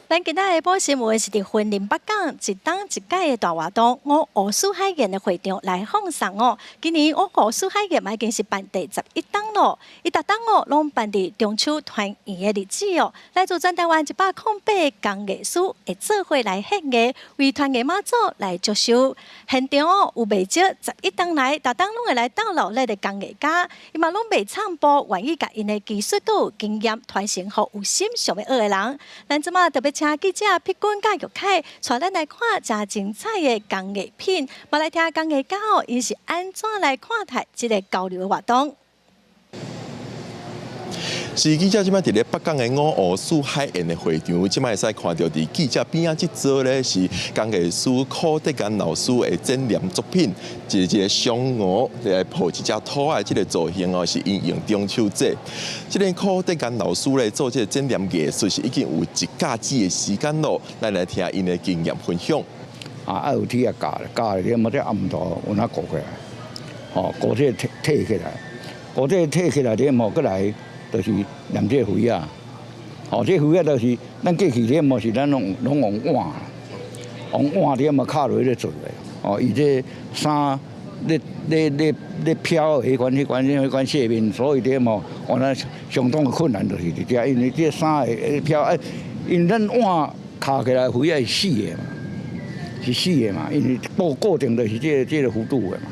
咱今仔下晡新聞是佇雲林北港一冬一屆的大活動五湖四海宴的會場來放送哦。今年五湖四海宴已經是辦第11冬咯，伊逐冬哦攏辦佇中秋團圓的日子哦。來自全台灣108個工藝師會做伙來獻藝，為團圓媽祖來祝壽。現場哦有袂少11冬來，逐冬攏會來鬥鬧熱的工藝家，伊嘛攏袂藏步，願意共𪜶的技術佮有經驗傳承予有心想欲學的人。咱這馬特別請記者碧君佮玉凱帶咱來看誠精彩的工藝品，嘛來聽工藝家哦，𪜶是按怎來看待這个交流的活動。是記者這擺佇咧北港的五湖四海宴的會場，這擺會使看著佇記者邊仔這座咧是工藝師柯德干老師的展覽作品，一個一個雙鵝來抱一隻兔仔，這个造型哦是𪜶用中秋節。這个柯德干老師咧做這个展覽藝術是已經有一甲子的時間咯，咱來聽𪜶的經驗分享。啊，愛有鐵仔鉸，鉸了嘛，這暗頭有哪固起來，吼，固這個提起來，固這個提起來了嘛，閣來。就是黏這個粉仔，吼，這個粉仔就是咱過去咧嘛是咱攏攏用碗，用碗咧嘛敲落咧做的，哦，伊這衫咧咧咧咧飄彼款彼款彼款細面，所以咧嘛，原來相當的困難就是佇遮，因為這衫會會飄，哎，因為咱碗敲起來粉仔是死的嘛，是死的嘛，因為固固定就是這個這个弧度的嘛。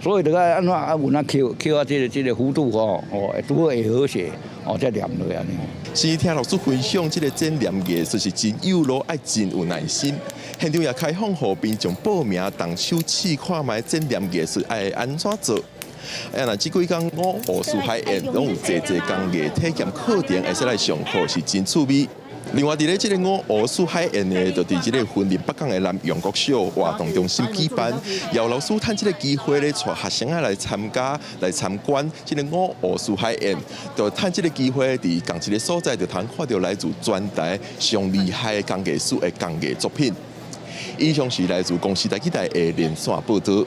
所以就愛按怎啊有哪扣扣啊，這个這个弧度吼，哦，會拄好會和諧，哦，才黏落按呢。是聽老師分享，這个展覽藝術是真有路，愛真有耐心。現場也開放予民眾報名動手試看覓展覽藝術愛按怎做。哎，若這幾工五湖四海宴攏有濟濟工藝體驗課程，會使來上課是真趣味。另外，佇咧這个五湖四海宴呢，就佇這个雲林北港的南陽國小活動中心舉辦。姚老師趁這个機會咧，帶學生仔來參加、來參觀這个五湖四海宴，就趁這个機會，佇仝一个所在，就通看著來自全台上厲害的工藝師的工藝作品。以上是來自公視台語台的連線報導。